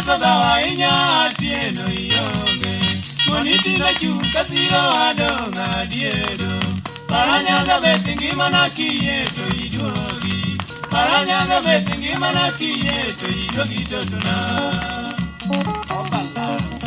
to dhaw ahinya Atieno ionge. Moni tinda chung' kasiro adong' adiedo. Paranyaga bet ngimana kiyie to iduogi. Paranyaga bet ngimana kiyie to iduogi totona. Obalas.